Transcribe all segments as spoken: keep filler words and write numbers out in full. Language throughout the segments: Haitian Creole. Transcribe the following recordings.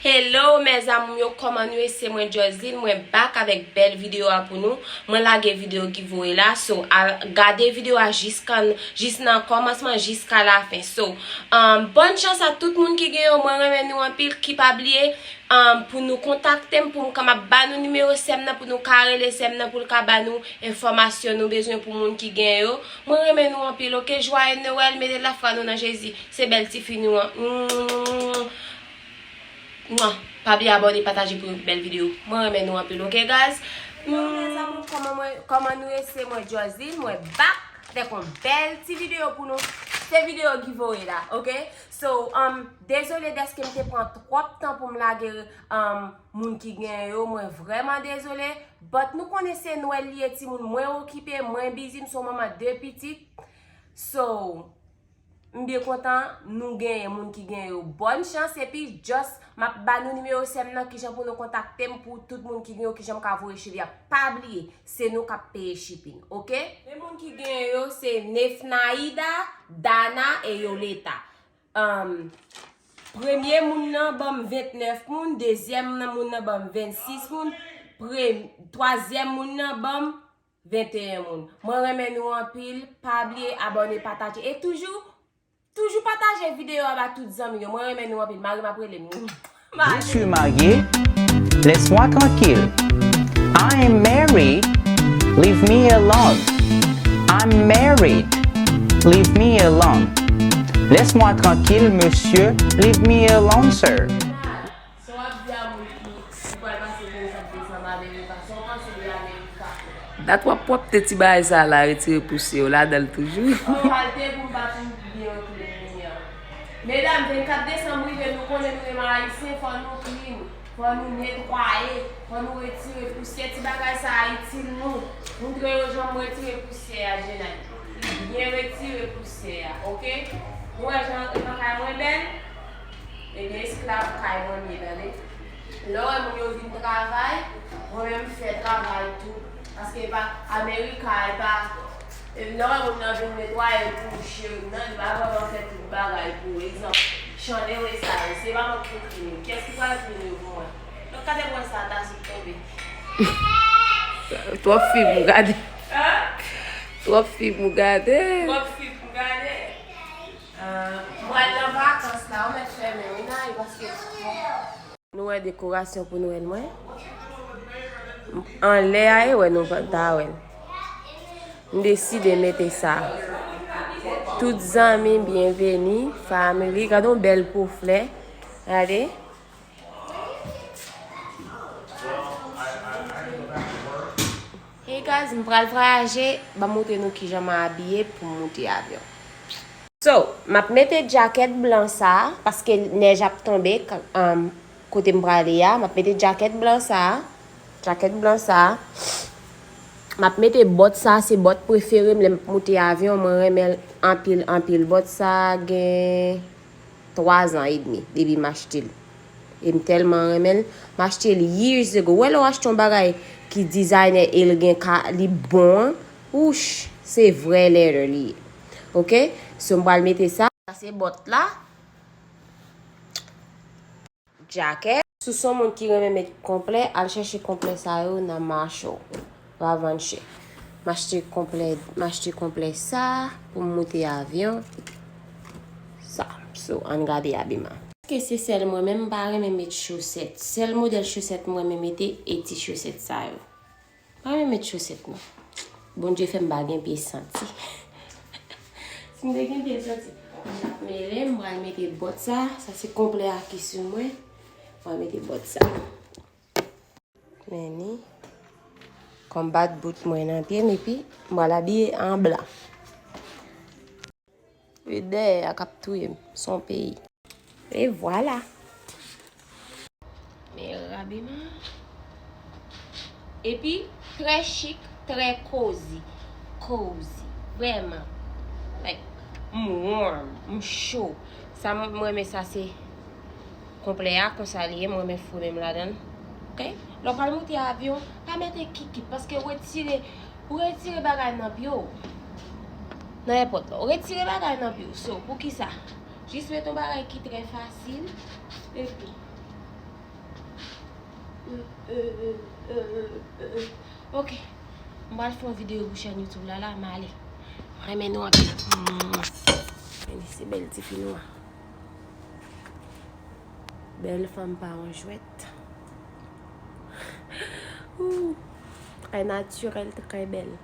Hello mes amours yo, kòman nou ye? Se mwen Joseline, mwen back avèk bèl videyo a pou nou. Mwen lage videyo giveaway la, so al gade videyo a jis kan, jis nan kòmansman jiska lafen. So, um, bòn chans a tout moun ki gen yo, mwen renmen nou anpil, ki pa bliye, um, pou nou kontakte m, pou m ka m ap ba nou nimewo sè m nan, pou nou ka rele sè m nan, pou l ka ba nou enfòmasyon nou bezwen pou moun ki gen yo. Mwen renmen nou anpil, oke? Jwaye Nwèl, mete lafwa nou nan Jezi. Se bèl tifi nou an. Mm. Mwa. Pa bliye abòne, pataje pou yon bèl videyo. Mwen renmen nou anpil, oke, guys? Hello, mes amours, kòman mwen, kòman nou ye? Se mwen, Joseline, mwen back avèk yon bèl ti videyo pou nou. Se videyo giveaway la, oke? So, um, dezole dèske m te pran twòp tan pou m lage, um, moun ki gen yo, mwen vrèman dezole. But nou konnen se Nwèl li ye, timoun, mwen okipe, mwen busy, m se yon manman de pitit. So, m byen kontan nou genyen moun ki gen yo. Bòn chans, epi just m ap ba nou nimewo sè m nan, kijan pou nou kontakte m, pou tout moun ki gen yo, kijan m ka voye cheve a. Pa bliye, se nou k ap peye shipping, oke? Men moun ki gen yo, se Nefnaida, Dana e Yoleta. Um, premye moun nan ban m ventnèf moun, dezyèm nan moun nan ban m vennsis moun, prem-, twazyèm moun nan ban m venteyen moun. Mwen renmen nou anpil. Pa bliye abòne, pataje. E toujou, toujou pataje videyo a ba tout zanmi yo. Mwen renmen nou anpil. Mari m ap rele m. Je suis marié, laisse-moi tranquille. I am married, leave me alone. I'm married, leave me alone. Laisse-moi tranquille, monsieur, leave me alone, sir. Sa w ap di a moun ki, ki pral pase vennsenk desanm Amerika? Sa w panse de Amerika? Dat w ap pwòpte ti bagay sa la, retire pousyè yo ladan l toujou. An, w al te pou m pa fin byen retire limyè. Medam, vennkat desanm rive, nou konnen nou menm Ayisyen, fò nou clean, fò nou netwaye, fò nou retire pousyè. Ti bagay sa a itil nou. Montre yo jan m retire pousyè a, Jenay. Li byen retire pousyè a, oke? Nou wè jan, jan kay mwen bèl? Ebyen, esklav kay mwen m ye, tande. Lè w wè moun yo vin travay, mwen menm m fè travay tou. Paske e pa Amerika, e pa, e lè w wè moun nan vin netwaye pou ou, cheri m nan, li pa vrèman fè tout bagay pou ou. Egzanp, chandè sa yo, se pa mwen ki pou klin yo. Kiyès ki pral klin yo pou mwen? Donk, gade mwen sa, ta sou tonbe. Twòp fim ou gade. Hein? Twòp fim ou gade. Twòp fim ou gade. Ah, m pral nan vakans la, ou mèt fèmen wi, Nay, paske nou wè dekorasyon pou Nwèl mwen. Anlè a, e wè nou pa ta wè l. M deside mete sa. Tout zanmi, byenveni, family. Gade yon bèl po flè. Gade. Hey guys, m pral vwayaje, ban m montre nou kijan m abiye pou m moute avyon. So, m ap mete djakèt blan sa a, paske nèj ap tonbe, k-, um, kote m prale a, m ap mete djakèt blan sa a, djakèt blan sa a. M ap mete bòt sa a, se bòt prefere m lè m ap moute avyon, mwen renmen l anpil, anpil. Bòt sa a gen twa zan edmi depi m achte l. E m tèlman renmen l, m achte l years ago. Ou wè lè w achte yon bagay ki designer e l gen ka, li bon an, wouch, se vrè leather li ye. Oke? So, m pral mete sa. Sa se bòt la. Djakèt. Si w se yon moun ki renmen met konplè, al chèche konplè sa yo nan Marshall. Pa vann chè. M achte konplè, m achte konplè sa pou m moute avyon. Sa. So, ann gade abiman. Paske se sèl mwen menm m pa renmen met chosèt. Sèl modèl chosèt mwen renmen mete e ti chosèt sa yo. Pa renmen met chosèt non. Bondye fè m pa gen pye santi. Si m te gen pye santi, m t ap mele, m pral mete bòt sa. Sa se konplè a ki sou mwen. M pral mete bòt sa. Men ni. Combat boot mwen nan pye m epi m pral abiye an blan. E dèyè a k ap touye m. Se yon peyi. E vwala. Men rabiman. Epi, trè chik, trè cozy. Cozy. Vrèman. Like, m warm, m cho. Sa m, m renmen sa se konplè a, konsa li ye, m renmen foure m ladan l. Oke? Lè w pral moute avyon, pa mete kikit, paske retire, ou retire bagay nan pye w. Nan èpòt la, ou retire bagay nan pye w. So, poukisa? Jis mete yon bagay ki trè fasil, epi Ok. M pral fè yon videyo pou chèn YouTube la, la, m ale. Renmen nou anpil. Men se bèl tifi nwa. Bèl fanm pa yon jwèt. Ooh, très naturel, très belle.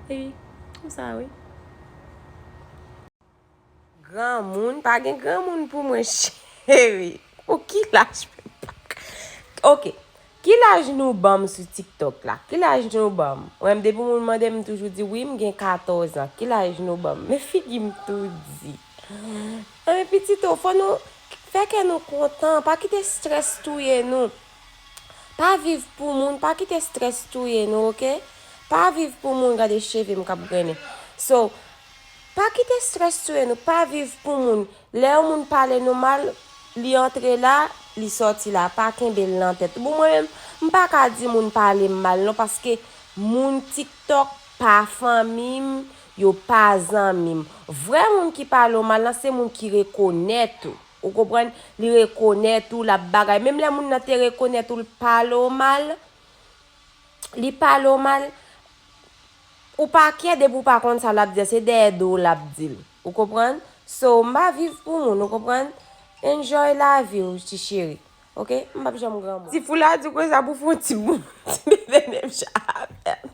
Wi, konsa wi. Granmoun, pa gen granmoun pou mwen, cheri. Pou ki laj? Ok. Ki laj nou ban m sou TikTok la? Ki laj nou ban m? Mwen, depi moun mande m, m toujou di, wi, m gen katòz an. Ki laj nou ban m? Men figi m tou di. Anben, pitit o, fò nou fè kè nou kontan. Pa kite strès touye nou. Pa viv pou moun, pa kite strès touye nou, ok? Pa viv pou moun, gade cheve m k ap grennen. So, pa kite strès touye nou, pa viv pou moun. Lè yon moun pale nou mal, li antre la, li sòti la, pa kenbe l nan tèt. Bon, mwen menm, m pa ka di moun pale m mal non, paske moun TikTok pa fanmi m, yo pa zanmi m. Vrè moun ki pale w mal lan, se moun ki rekonèt ou. Ou konprann? Li rekonèt ou, l ap bagay. Menm lè moun nan te rekonèt ou, l pale w mal, li pale w mal, ou pa kè depi w pa konn sa l ap di a, se dèyè do w l ap di l. Ou konprann? So, m pa viv pou moun, ou konprann? Enjoy lavi w, ti cheri. Ok? M p ap janm granmoun. Ti foula di konsa pou fè yon ti moun, ti bebe menm jan avè m.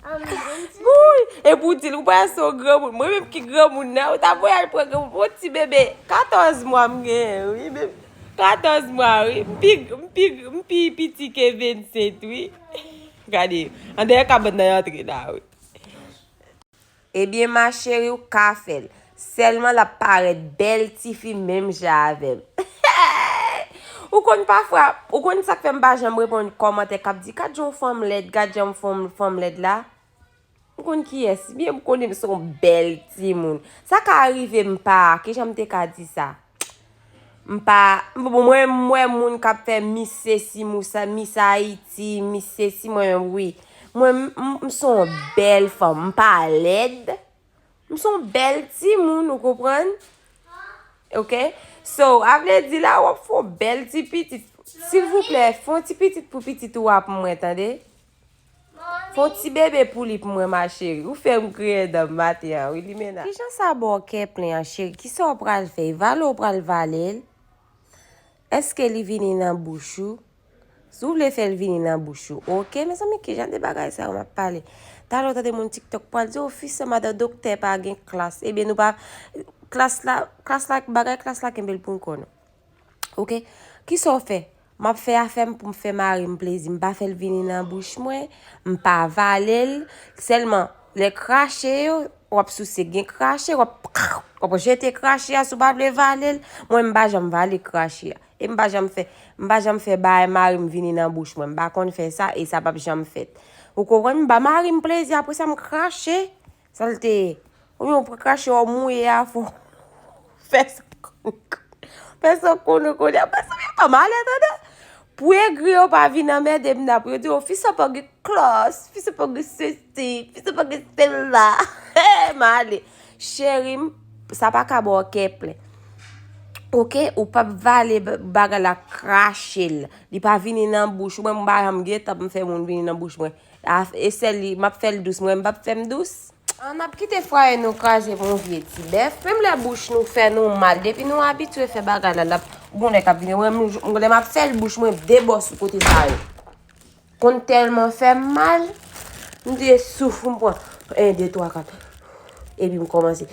Wouy! Epi w di l, ou pa se yon granmoun. Mwen menm ki granmoun nan, ou ta voye al pran granmoun, yon ti bebe katòz mwa m genyen, wi, men katòz mwa, wi. M pi, m pi, m pi piti ke vennsent, wi. Gade, andèyè kabann nan y antre la, wi. Ebyen, ma cheri, ou ka fè l. Sèlman l ap parèt bèl tifi menm jan avè m. Ou konn pafwa, ou konn sa k fè m pa janm reponn kòmantè k ap di, gad jan yon fanm lèd, gad jan yon fanm, fanm lèd la. M konn kiyès, byen m konnen m se yon bèl timoun. Sa ka rive m pa, kijan m te ka di sa? M pa, m, bon, mwen, m wè moun k ap fè Miss sesi, mousa, Miss Haiti, Miss sesi, mwen menm, wi. Mwen, m, m, m se yon bèl fanm, m pa lèd. M se yon bèl timoun, ou konprann? Ok? So, a vle di la, w ap fè yon bèl ti pitit. Silvouplè, fè yon ti pitit pou pitit ou a pou mwen, tande? Fè yon ti bebe pou li pou mwen, ma cheri. Ou fè m griyen dan m maten an, wi, limena. Kijan sa ba w kè plen an, cheri? Kisa w pral fè? Vale w pral vale l? Èske li vini nan bouch ou? Si w vle fè l vini nan bouch ou, ok? Mezanmi, kijan de bagay sa yo m ap pale? Talè w tande moun TikTok pral di, o, fi sa madan doktè pa gen klas. Ebyen, nou pa, klas la, klas la, bagay klas la kenbe l pou n kò nou. Ok? Kisa w fè? M ap fè afè m pou m fè mari m plezi. M pa fè l vini nan bouch mwen. M pa vale l. Sèlman, lè krache yo, w ap souse, gen krache, w ap, w ap jete krache a si w pa vle vale l. Mwen, m pa janm vale krache a. E m pa janm fè, m pa janm fè bay mari m vini nan bouch mwen. M pa konn fè sa, e sa p ap janm fèt. Ou konprann? M ba mari m plezi, apre sa, m krache. Sa l te ye? Oubyen w pran krache w mouye a fò. Fè sa konn. Fè sa konn konnen. Fè sa pa mal entande. Pou egri yo pa vin anmède m nan, pou yo di, o, fi sa pa gen klas, fi sa pa gen sesi, fi sa pa gen sela. M ale. Cheri m, sa pa ka ba w kè plen. Ok, ou p ap vale b-, bagay la, krache l. Li pa vini nan bouch mwen, m pa janm gen tan pou m fè moun vini nan bouch mwen. A, e sèl li, m ap fè l dous, mwen, m p ap fè m dous. An ap kite fwaye nou kraze pou yon vye ti bèf. Menm lè bouch nou fè nou mal, depi nou abitye fè bagay la, l ap gon lè k ap vini. Mwen, m, m, lè m ap fè l bouch mwen debòs sou kote sa yo. Konn tèlman fè m mal, m te souf, m pran en, de, twa, kat. Epi m kòmanse.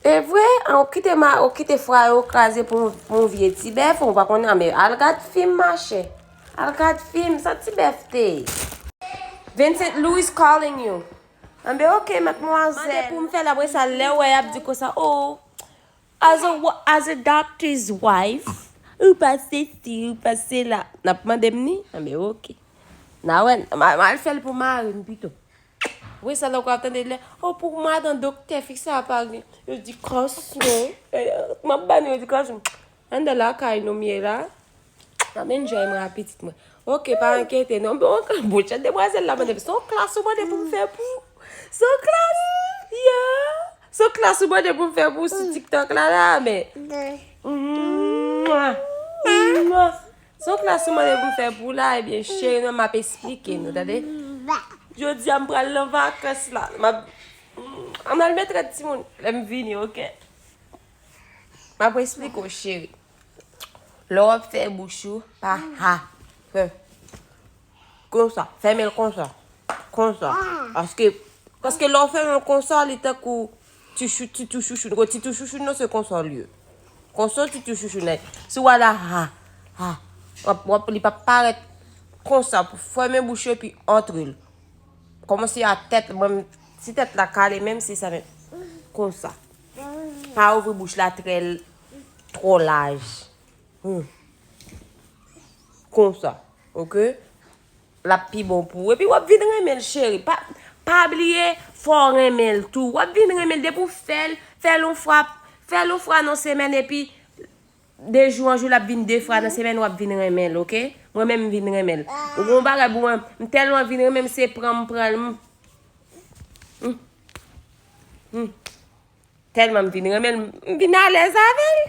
E vre, an, ou kite ma, ou kite fwaye w kraze pou, pou yon vye ti bèf, ou pa konnen, men al gad fim, machè. Al gad fim, sa ti bèf te ye? Vincent, Lou is calling you. Anben, ok, madmwazèl. Mande pou m fè l, apre sa, lè w wè, y ap di konsa, oh, as a, wa- as a doctor's wife, ou pa sesi, ou pa sela. N ap mande m ni? Anben, ok. N a wè, m a- m al fè l pou mari m pito. Wi, sa lè w ap tande lè, oh, pou madan doktè, fi sa pa gen. Yo di kras non. Eh, m ap ba nou, yo di kras non. Anndan lakay nou m ye la. M ap enjoy mwen ak pitit mwen. Ok, pa enkyete non. Bon, bon, jan demwazèl la mande m, se yon klas ou mande pou m fè pou. Se yon klas. Yeah. Se yon klas ou mande pou m fè pou sou TikTok la, la, men. Mwa. Mwa. Se yon klas ou mande pou m fè pou la, ebyen, cheri, non, m ap esplike nou, tande? Jodi a, m pral nan vakans la. M ap, ann al met rad timoun, lè m vini, oke? M ap esplike w, cheri. Lè w ap fè bouch ou, pa ha. Fè konsa, fèmen l konsa. Konsa. Paske, paske lè w fèmen l konsa, li tankou ti chou, ti tou chouchou. Ti tou chouchou, non, se konsa l ye. Konsa, ti tou chouchou, nèg. Si w al la, ha, ha. W ap, w ap, li p ap parèt konsa. Fèmen bouch ou epi antre l. Kòmanse a tèt, mwen, si tèt la kale, menm si sa, men konsa. Pa ouvri bouch la trè, twò laj. Hmm. Konsa, oke? L ap pi bon pou ou. Epi w ap vin renmen l, cheri. Pa, pa bliye, fò w renmen l tou. W ap vin renmen l depi w fè l, fè l yon fwa, fè l yon fwa nan semèn, epi de jou an jou, l ap vin de fwa nan semèn, w ap vin renmen l, oke? Mwen menm, m vin renmen l. Ou gon bagay pou mwen, m tèlman vin renmen l, se pran m pran l, m, m, m. Tèlman m vin renmen l, m vin alèz avè l.